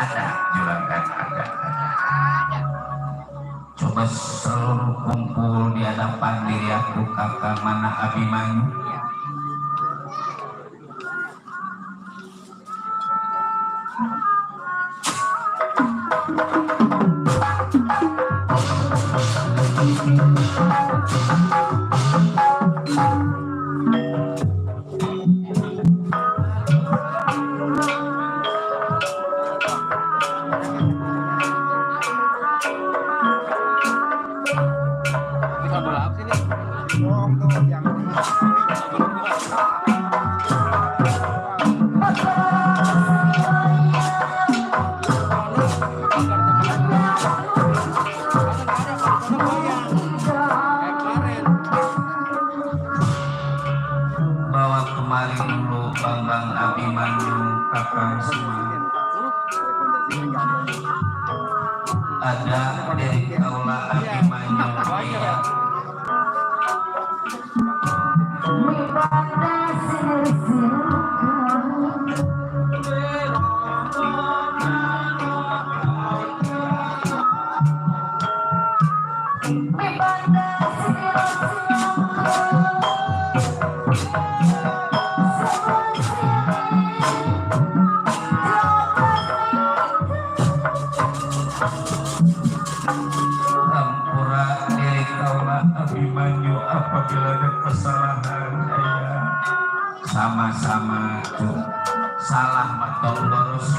Ada juragan, ada. Coba seluruh kumpul di hadapan diri aku, kakak mana Abimanyu. Bawa kemari dulu Bambang Abimanyu, kakak semua. Ada dari kaula Abimanyu Buaya. Ampura diri kaula Abimanyu apabila ada kesalahan ayah. Sama-sama salah matong lurus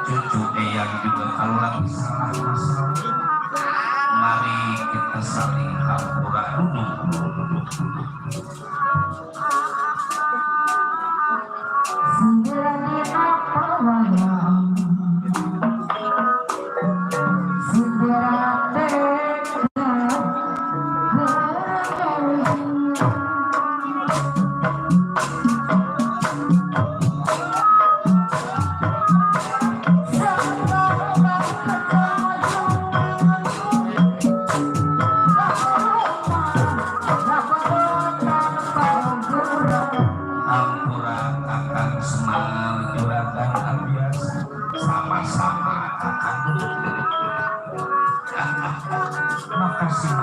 cucu eyang juga kalau lagi salah masalah. Mari kita saling hampura duduk. Ampura kakang semal juragan Abias, sama-sama kakang. Makasih.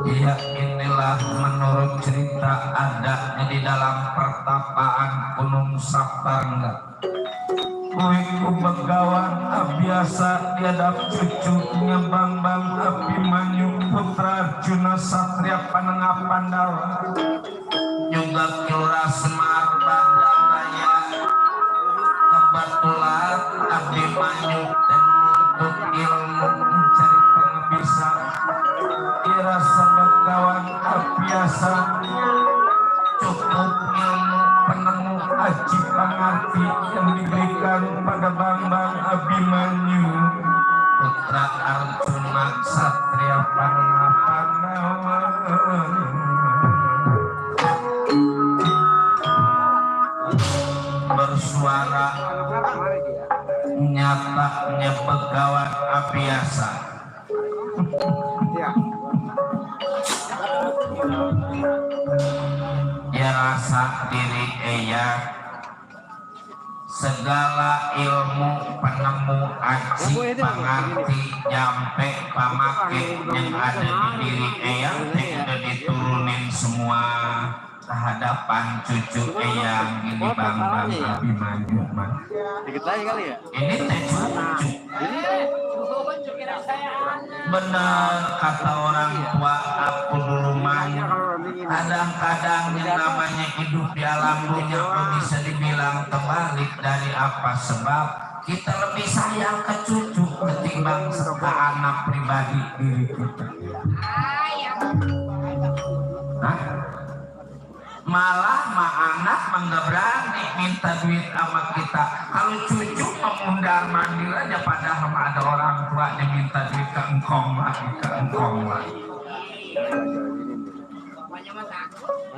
Ya inilah menurut cerita ada di dalam pertapaan Gunung Saparangga. Kuiku Begawan biasa diadap cucunya Bambang Abimanyu putra Arjuna Satria Panengah Pandawa juga Kilora Semar Bandar Raya. Kebetulan Abimanyu dan menuntut ilmu mencari pengabisa dirasa Begawan biasa cukup ilmu penemu aji pangarti yang diberikan pada Bambang Abimanyu putra Arjuna Satria Panengah Pandawa. Bersuara nyatanya Begawan biasa. Ya rasa diri segala ilmu penemu aji pangarti jampe pamake yang ada di diri tidak diturunin semua kehadapan cucu yang ini Bambang Abimanyu. Dikit lagi kali ya? Ini teh cucu. Benar kata orang tua aku dulu main. Kadang-kadang yang namanya hidup di alam dunia bisa dibilang terbalik dari apa sebab kita lebih sayang ke cucu ketimbang ke anak pribadi diri kita. Hah? Malah anak nggak berani minta duit sama kita. Kalau cucu mengundar mandir aja padahal ada orang tua yang minta duit ke engkong lagi.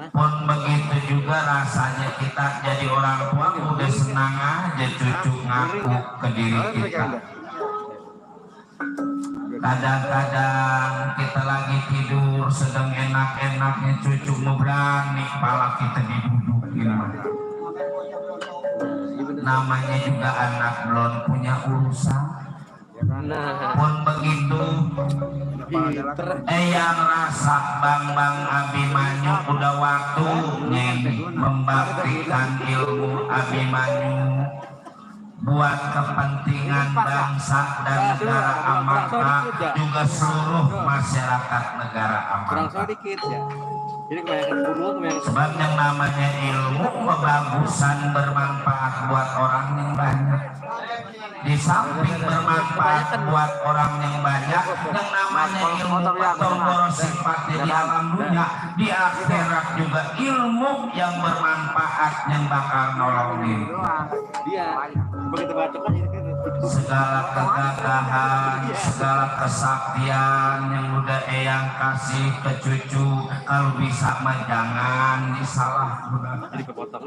Pun begitu juga rasanya kita jadi orang tua udah senang aja cucu ngaku ke diri kita. Kadang-kadang kita lagi tidur sedang enak-enaknya cucu mau berani pala kita didudukin. Namanya juga anak belum punya urusan. Pun begitu yang rasa Bambang Abimanyu udah waktunya membaktikan ilmu Abimanyu buat kepentingan bangsa dan negara amarta juga seluruh masyarakat negara amarta. Sebab yang namanya ilmu kebagusan bermanfaat buat orang yang banyak. Di samping bermanfaat buat orang yang banyak, yang namanya ilmu berboros sifatnya di alam dunia, di akhirat juga ilmu yang bermanfaat yang bakal nolongin. Dia begitu baca kan ini segala kegagahan, segala kesaktian yang udah eyang kasih ke cucu, kalau bisa mah jangan disalahgunakan. Jadi kepotong.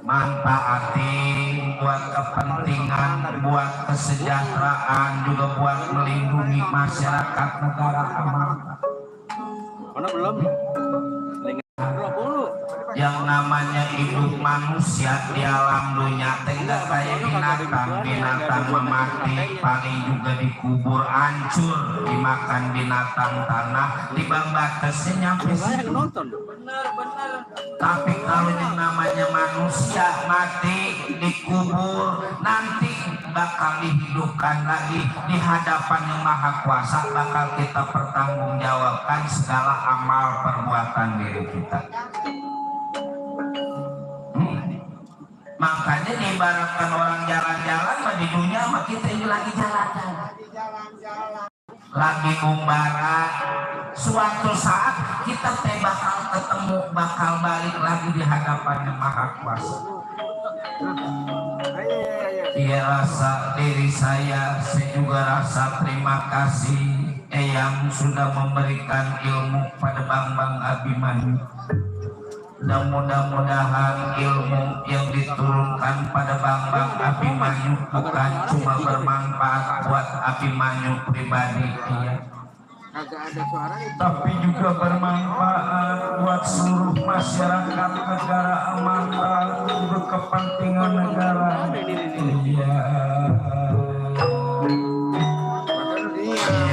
Manfaatin buat kepentingan, buat kesejahteraan, juga buat melindungi masyarakat negara aman. Mana belum? Yang namanya hidup manusia di alam dunia tidak kayak binatang memati paling juga dikubur hancur, dimakan binatang tanah, dibang batasnya nyampe situ. Tapi kalau yang namanya manusia mati dikubur, nanti bakal dihidupkan lagi di hadapan yang maha kuasa, bakal kita pertanggungjawabkan segala amal perbuatan diri kita. Makanya diibaratkan orang jalan-jalan di dunia, mah kita ini lagi jalan-jalan, lagi umbara. Suatu saat kita bakal ketemu, bakal balik lagi di hadapan yang maha kuasa. Ia rasa diri saya juga rasa terima kasih yang sudah memberikan ilmu pada Bang Abimanyu. Dan mudah-mudahan ilmu yang diturunkan pada Bang Abimanyu bukan cuma bermanfaat buat Abimanyu pribadi, tapi juga bermanfaat buat seluruh masyarakat negara Amanta, untuk kepentingan negara.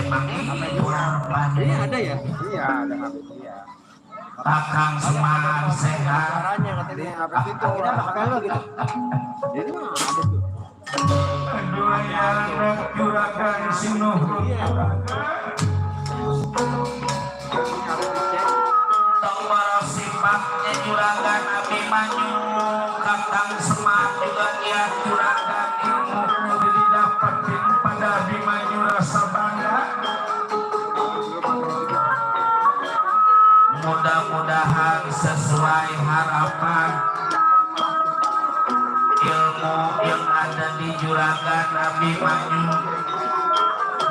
Emang itu apa? Ini ada ya? Iya, ada Kakang Semar sehat. Kedua anak juragan sinuh Tombol sifatnya juragan Abimanyu. Kakang Semar juga dia juragan ilmu yang didapatin pada Abimanyu, rasa bangga. Mudah-mudahan sesuai harapan, ilmu yang ada di juragan Abimanyu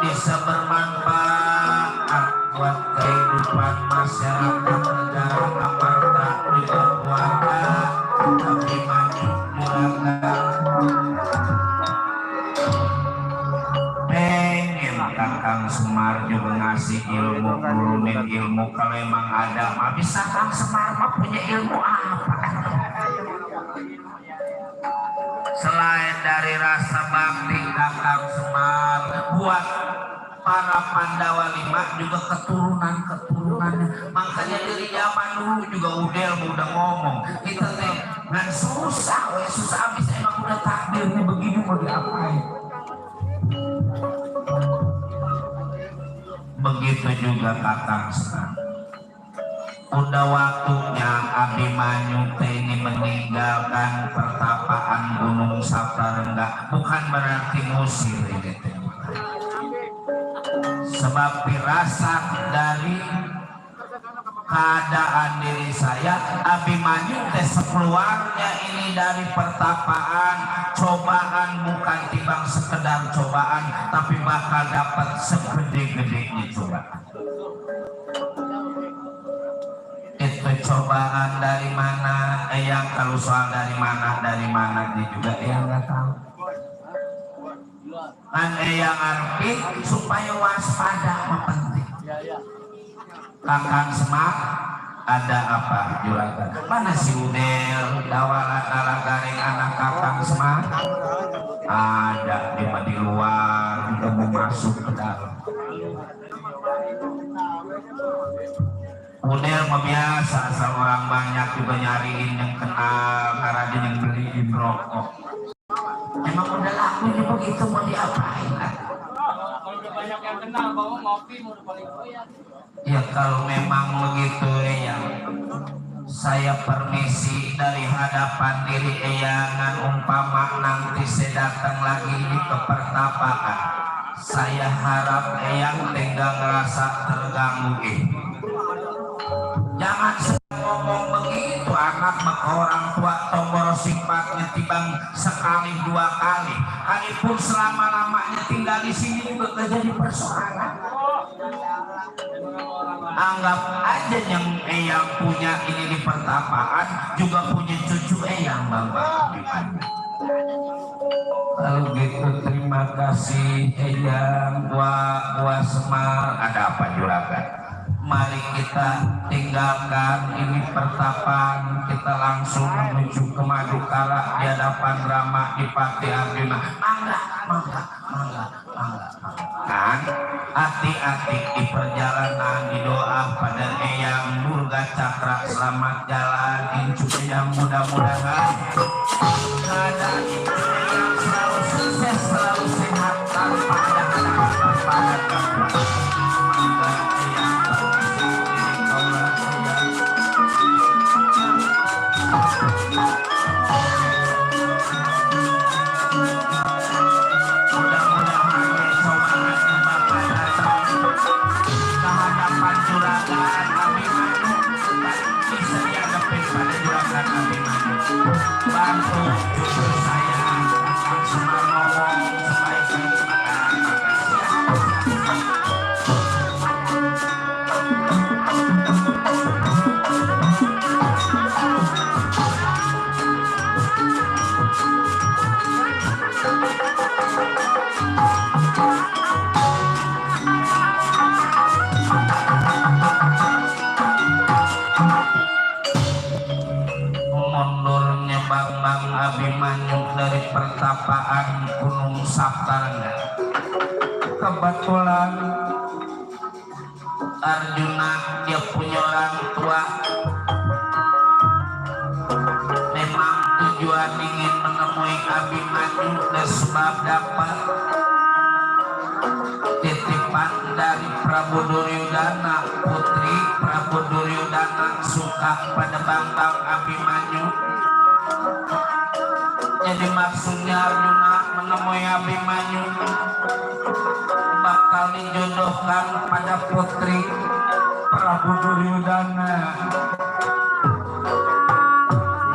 bisa bermanfaat buat kehidupan masyarakat negara Amanta, juga keluarga Abimanyu juragan. Pengen Kakang Semar juga ngasih ilmu, nurunin ilmu. Kalau emang ada mah bisa Kang Semar mah punya ilmu apa? Selain dari rasa bakti Kakang Semar buat para Pandawa 5 juga keturunan-keturunannya. Makanya dari zaman dulu juga udah ngomong, kita teh ngan susah habis emang udah takdirnya begini, mau diapain. Begitu juga Kakang Semar. Udah waktunya Abimanyu ini meninggalkan pertapaan Gunung Saprarengga. Bukan berarti ngusir ini, sebab firasat dari keadaan diri saya, Abimanyu sekeluarnya ini dari pertapaan, cobaan bukan timbang sekedar cobaan, tapi bakal dapat segede-gedenya cobaan. Itu cobaan dari mana? Yang kalau soal dari mana dia juga yang nggak tahu. Kan yang arti supaya waspada penting. Kakang Semar ada apa juragan? Mana si Udel dawalan garing anak Kakang Semar? Ada di luar, udah mau masuk ke dalam. Udel biasa sama orang banyak juga nyariin yang kenal, karena dia yang beliin rokok. Emang udah lakunya begitu, mau diapain kan? Kalau udah banyak yang kenal, bawa ngopi mau paling goyang. Ya kalau memang begitu ya, saya permisi dari hadapan diri eyangan. Umpama nanti saya datang lagi di kepertapaan, saya harap eyang tinggal ngerasa terganggu. Jangan ngomong begitu, anak maka orang tua tombol sifatnya tibang sekali dua kali, kalipun selama-lamanya tinggal di sini juga jadi persoalan. Anggap aja yang punya ini di pertapaan juga punya cucu yang Bang Abiman. Kalau gitu terima kasih Eyang Gua Semar. Ada apa juragan? Mari kita tinggalkan ini pertapaan, kita langsung menuju ke Madukara di hadapan Rama di Pati Arjuna. Mangga. Kan hati-hati di perjalanan, di doa pada Eyang Nurga Cakra selamat jalan, incu yang mudah-mudahan ada yang selalu sukses, selalu sehat tanpa ada gangguan. Mangga Eyang bantu cucu saya akan semua ngomong sebaik-baik Bang Abimanyu dari pertapaan Gunung Saptaranga. Kebetulan Arjuna dia punya orang tua, memang tujuan ingin menemui Abimanyu dan sebab dapat titipan dari Prabu Duryudana. Putri Prabu Duryudana suka pada Bang Abimanyu. Jadi maksudnya Arjuna menemui Abimanyu bakal dijodohkan pada putri Prabu Duryudana.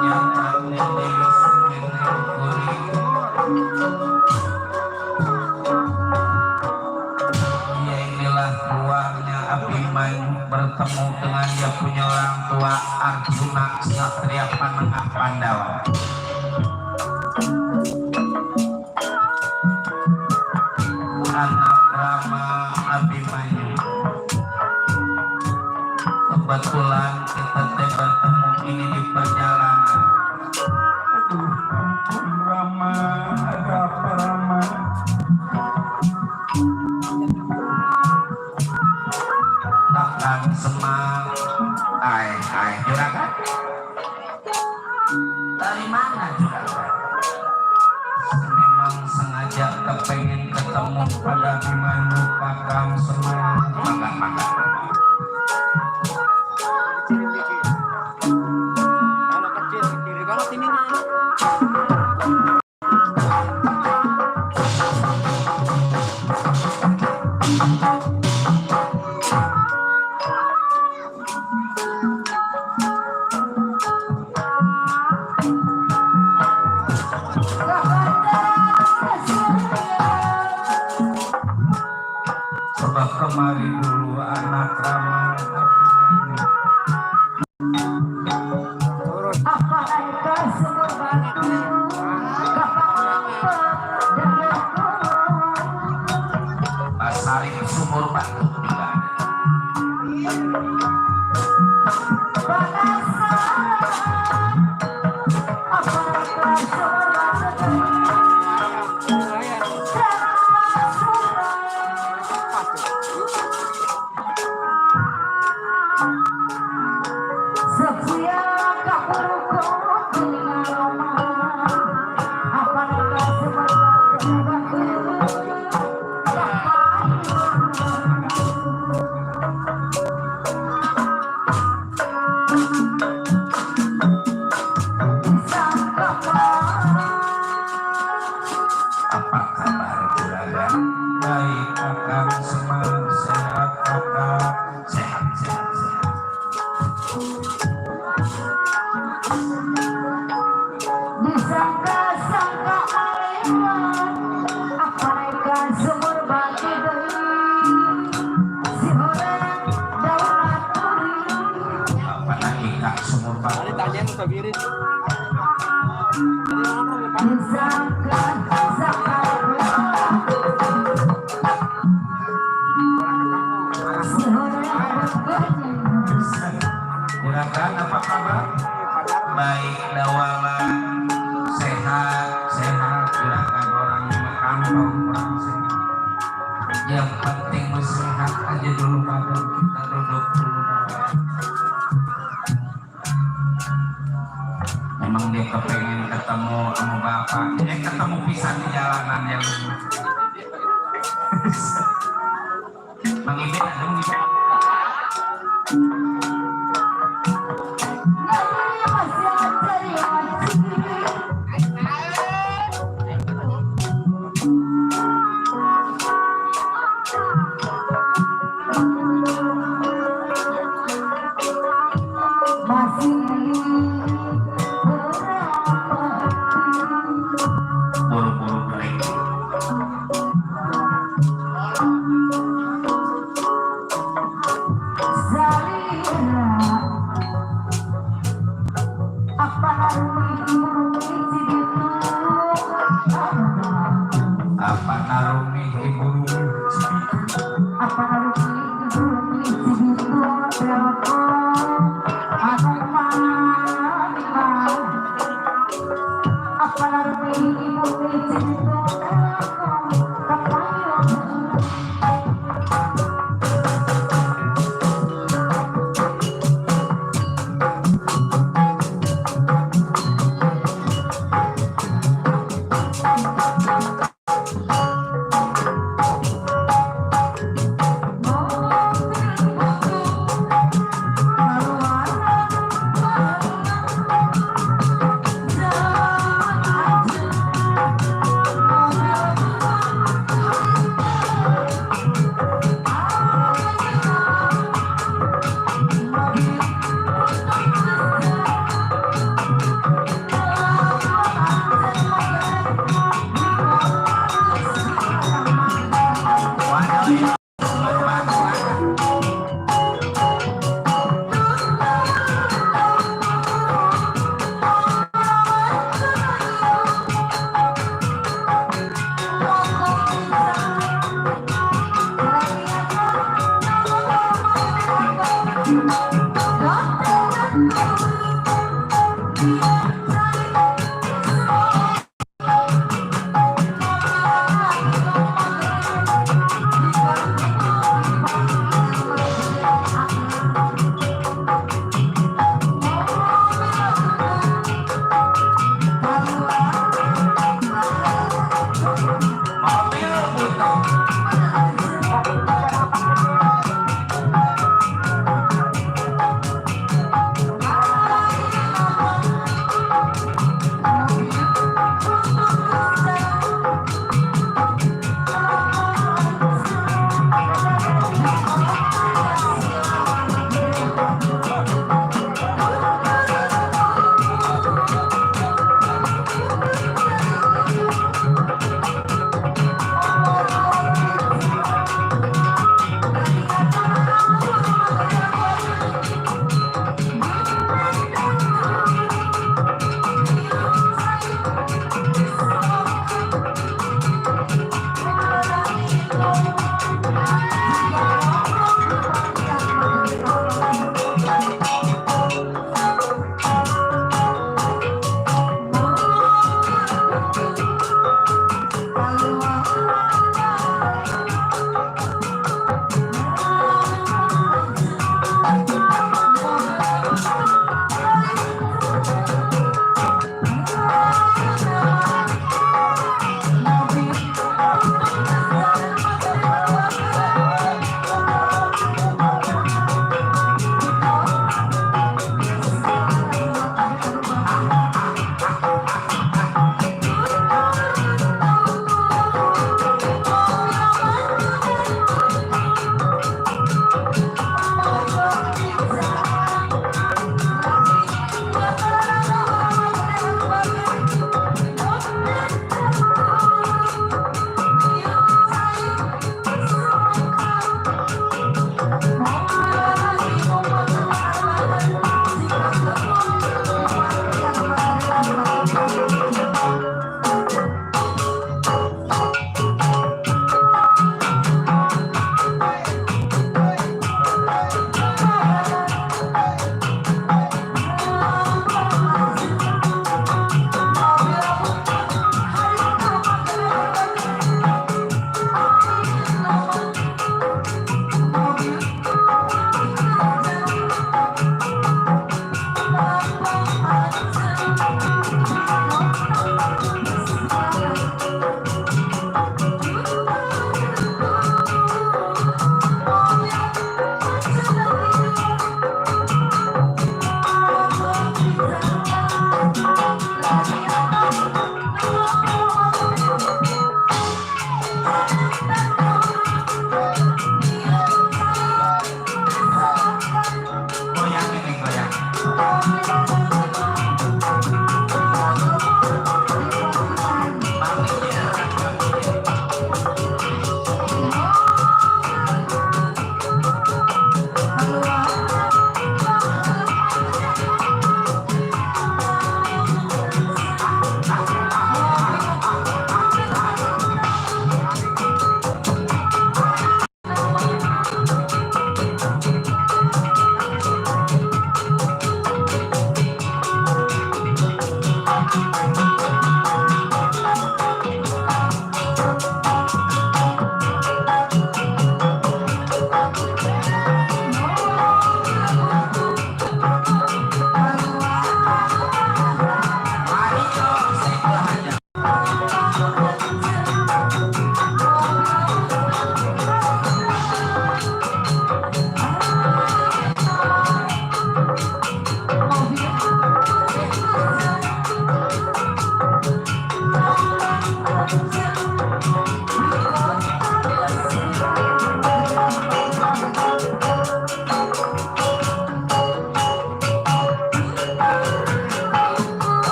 Nyatanya Dewi Semeneguri. Ya inilah ruangnya Abimanyu bertemu dengan dia punya orang tua Arjuna Satria Panengah Pandawa. Anak Rama Abimanyu. Kebetulan kita bertemu ini di perjalanan. Aduh, ampun Rama, ada apa Rama? Takkan Semar. Hai juragan. Dari mana juragan? Memang sengaja kepengen ketemu pada Abimanyu Kakang Semar. Mangga. Anak kecil, kiri banget ini nih. Coba kemari dulu anak Rama Abimanyu. Pasari Sumur Batu juga ada. sagirit. Jadi orang Pak. Juragan apa kabar? Baik dawala sehat juragan orangnya kantong kurang sehat. Yang penting sehat aja dulu badan kita duduk dulu. Memang dia kepengen ketemu sama bapak, ketemu pisan di jalanan yang Bang Iben ada Iben. Buru-buru break. Apa narumi ibu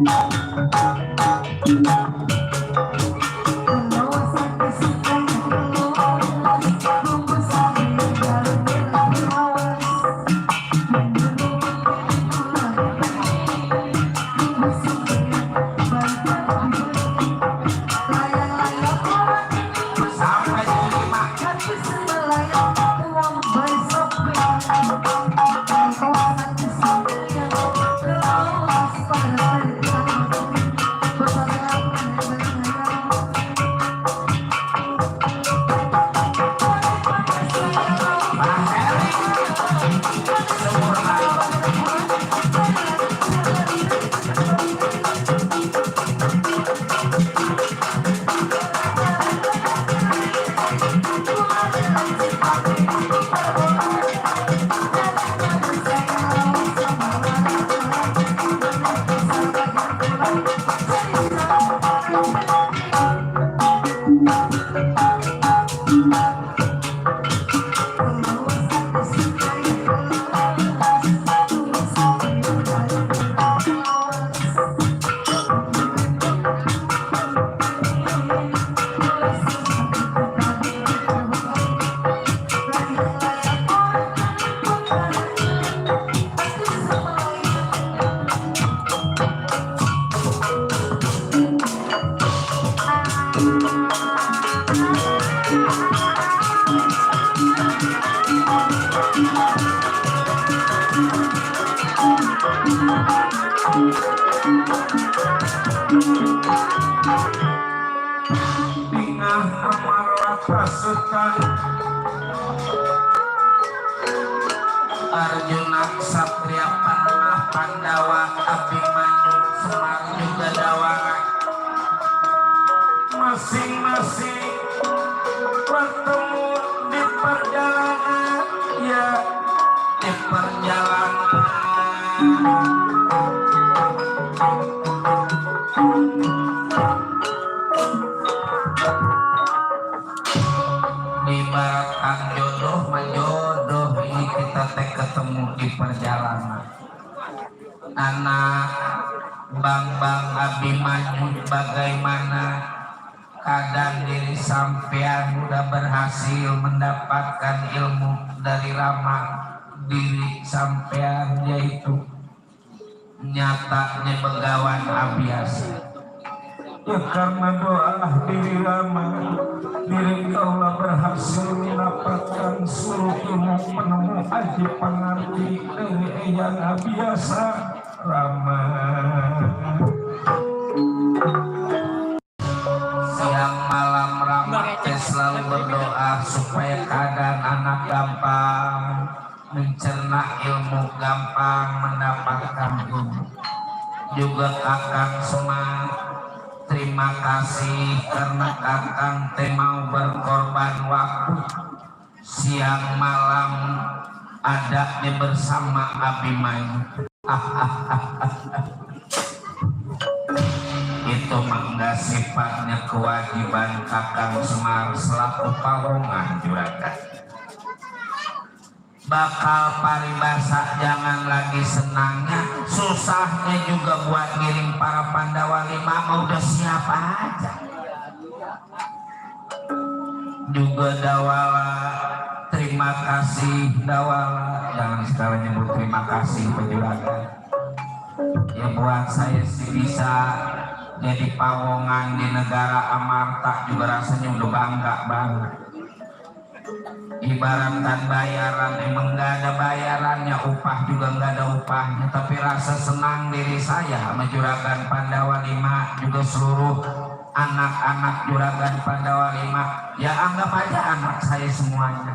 Sampai jam 5. Bingah amarah pasukan Arjuna Ksatria Panah Pandawa Abimanyu Semar juga Dawara masing-masing bertemu di perjalanan ya di perjalanan ibaratkan jodoh menjodoh ini kita ketemu di perjalanan anak Bang Abimanyu bagaimana keadaan diri sampean udah berhasil mendapatkan ilmu dari Rama diri sampean yaitu nyatanya begawan abiasa ya karena doa diri Rama diri Allah berhasil mendapatkan seluruh ilmu penemu aji pengerti dari Eyang Abiasa Rama. Siang malam Rama selalu berdoa supaya keadaan anak gampang mencerna ilmu, gampang mendapatkan ilmu. Juga Kakang Semar terima kasih karena Kakang teh mau berkorban waktu siang malam adanya bersama Abimanyu. Itu mangga sifatnya kewajiban Kakang Semar selaku pawongan juragan. Bakal paribasa jangan lagi senangnya, susahnya juga buat ngiring para Pandawa 5 mau udah siapa aja. Juga Dawala, terima kasih Dawala, jangan sekali nyebut terima kasih penjuragan. Ya buat saya sih bisa jadi pawongan di negara Amarta juga rasanya udah bangga banget. Ibaratkan bayaran emang gak ada bayarannya, upah juga gak ada upahnya, tapi rasa senang diri saya sama Juragan Pandawa 5 juga seluruh anak-anak Juragan Pandawa 5 ya anggap aja anak saya semuanya.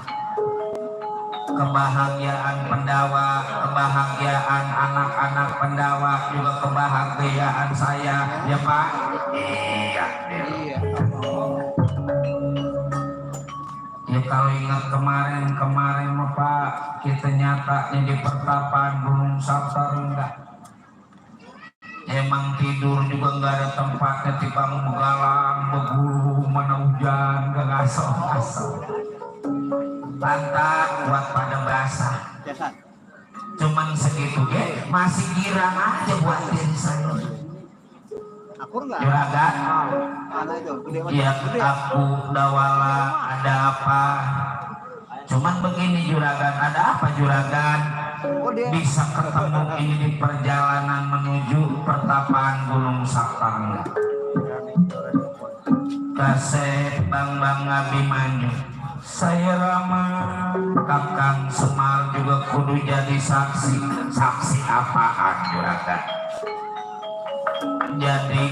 Kebahagiaan Pandawa, kebahagiaan anak-anak Pandawa juga kebahagiaan saya ya Pak. Iya. Ya kalau ingat kemarin Pak, kita nyatanya di pertapaan Gunung Saparunda. Emang tidur juga nggak ada tempatnya, tiba begalang, begulu, mana hujan, gak ngasal-ngasal. Pantat buat pada basah. Cuman segitu ya, masih girang aja buat diri saya. juragan ya aku dawala ada apa cuman begini juragan ada apa juragan bisa ketemu ini di perjalanan menuju pertapaan Gunung Saktangga Kasep Bang Abimanyu saya Rama Kakang Semar juga kudu jadi saksi apaan juragan jadi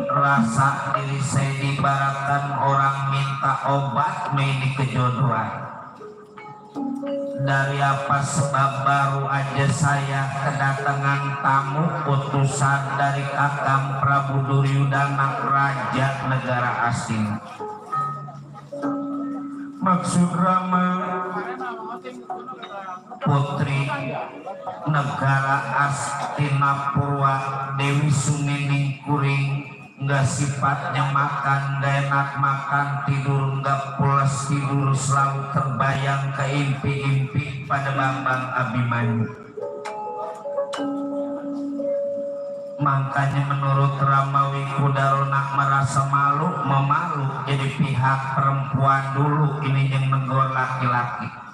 rasa diri saya diibaratkan orang minta obat ini kejodohan dari apa sebab baru aja saya kedatangan tamu utusan dari Kakang Prabu Duryudana Raja negara asing maksud Rama putri negara Astinapurwa Dewi Sumining Kuring nggak sifatnya makan gak enak makan tidur nggak pulas tidur selalu terbayang ke impi-impi pada Bambang Abimanyu makanya menurut Ramawi Kudaronak merasa memalu jadi pihak perempuan dulu ini yang negor laki-laki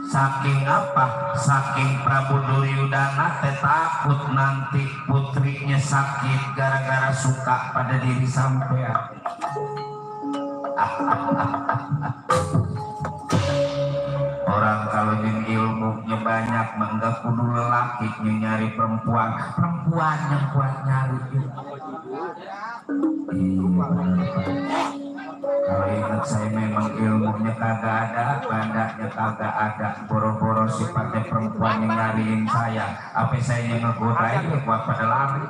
saking apa saking Prabu Duryudana takut nanti putrinya sakit gara-gara suka pada diri sampean orang kalau yang ilmunya banyak enggak kudu lelaki nyari perempuan yang kuat nyari kalau ingat saya memang ilmunya kagak ada bandanya kagak ada boro-boro sifatnya perempuan yang nyariin saya apa saya yang ngegodain buat pada lari